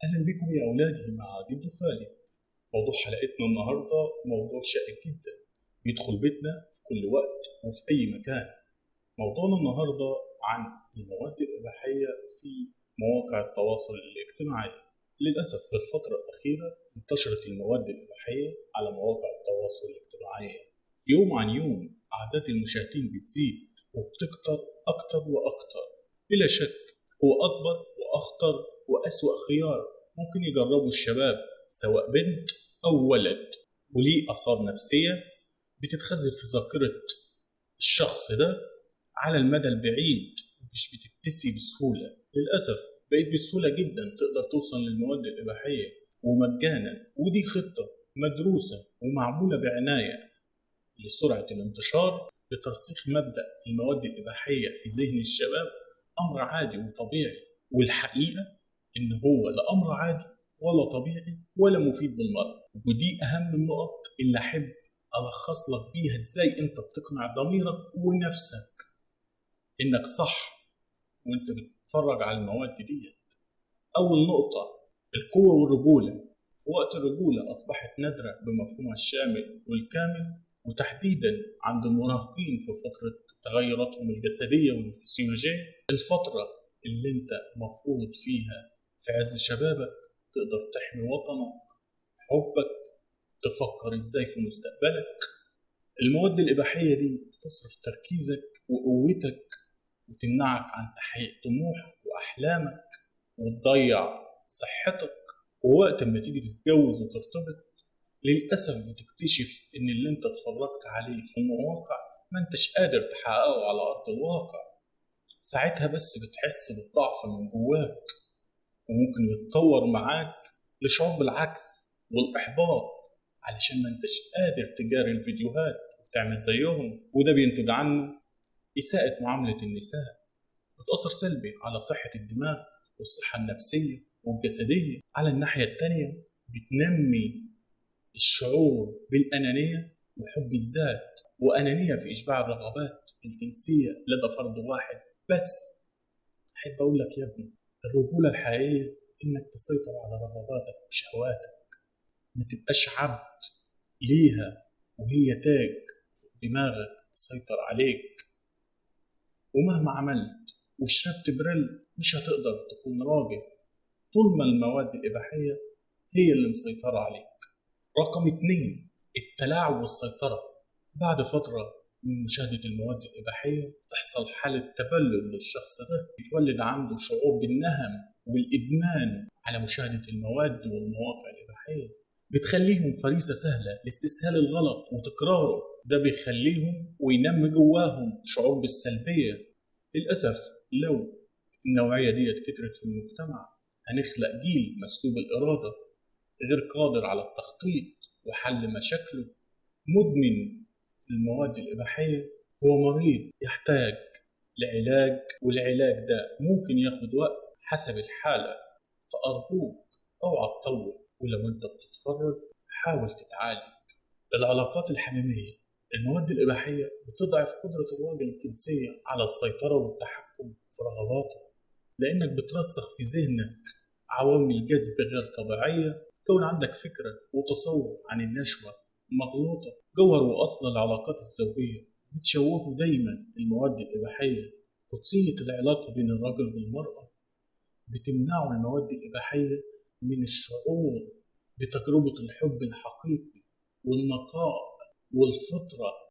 أهلا بكم يا أولادي مع جدو خالد. موضوع حلقتنا النهاردة موضوع شائك جدا، بيدخل بيتنا في كل وقت وفي أي مكان. موضوعنا النهاردة عن المواد الإباحية في مواقع التواصل الاجتماعي. للأسف في الفترة الأخيرة انتشرت المواد الإباحية على مواقع التواصل الاجتماعي، يوم عن يوم أعداد المشاهدين بتزيد وبتكتر أكتر وأكتر. بلا شك هو أكبر وأخطر وأسوأ خيار ممكن يجربه الشباب، سواء بنت أو ولد، وليه آثار نفسية بتتخزن في ذاكرة الشخص ده على المدى البعيد، مش بتتنسي بسهولة. للأسف بقيت بسهولة جدا تقدر توصل للمواد الإباحية ومجانا، ودي خطة مدروسة ومعمولة بعناية لسرعة الانتشار، لترسيخ مبدأ المواد الإباحية في ذهن الشباب أمر عادي وطبيعي. والحقيقة إن هو لا أمر عادي ولا طبيعي ولا مفيد بالمرة. ودي أهم النقط اللي أحب ألخص لك بيها إزاي أنت بتقنع ضميرك ونفسك إنك صح وأنت بتتفرج على المواد ديت. أول نقطة، القوة والرجولة. في وقت الرجولة أصبحت نادرة بمفهومها الشامل والكامل، وتحديدا عند المراهقين في فترة تغيراتهم الجسدية والفسيولوجية، الفترة اللي انت مفروض فيها في عز شبابك تقدر تحمي وطنك، حبك، تفكر ازاي في مستقبلك. المواد الإباحية دي بتصرف تركيزك وقوتك وتمنعك عن تحقيق طموحك وأحلامك وتضيع صحتك. ووقت ما تيجي تتجوز وترتبط للأسف بتكتشف إن اللي أنت اتفرجت عليه في المواقع ما أنتش قادر تحققه على أرض الواقع. ساعتها بس بتحس بالضعف من جواك، وممكن يتطور معاك لشعور بالعكس والإحباط علشان ما أنتش قادر تجاري الفيديوهات وتعمل زيهم. وده بينتج عنه إساءة معاملة النساء، بتأثر سلبي على صحة الدماغ والصحة النفسية والجسدية. على الناحية التانية بتنمي الشعور بالأنانية وحب الذات، وأنانية في إشباع الرغبات الجنسية لدى فرد واحد بس. أحب أقول لك يا ابني، الرجولة الحقيقية إنك تسيطر على رغباتك وشهواتك، ما تبقاش عبد ليها وهي تاج فوق دماغك تسيطر عليك. ومهما عملت وشربت بريل مش هتقدر تكون راجل طول ما المواد الإباحية هي اللي مسيطرة عليك. رقم 2، التلاعب والسيطرة. بعد فترة من مشاهدة المواد الإباحية تحصل حالة تبلد للشخص ده، يتولد عنده شعور بالنهم والإدمان على مشاهدة المواد والمواقع الإباحية، بتخليهم فريسة سهلة لاستسهال الغلط وتكراره. ده بيخليهم وينمي جواهم شعور بالسلبية. للأسف لو النوعية دي كترت في المجتمع هنخلق جيل مسلوب الإرادة، غير قادر على التخطيط وحل مشاكله، مدمن المواد الإباحية، هو مريض يحتاج لعلاج، والعلاج ده ممكن ياخد وقت حسب الحالة. فأرجوك اوعى تطول، ولو انت بتتفرج حاول تتعالج. العلاقات الحميمية، المواد الإباحية بتضعف قدرة الراجل الجنسية على السيطرة والتحكم في رغباته، لأنك بترسخ في ذهنك عوامل جذب غير طبيعية، كون عندك فكرة وتصور عن النشوة مغلوطة. جوهر وأصل العلاقات الزوجية بتشوهه دايما المواد الإباحية. قدسية العلاقة بين الرجل والمرأة بتمنعه المواد الإباحية من الشعور بتجربة الحب الحقيقي والنقاء والفطرة.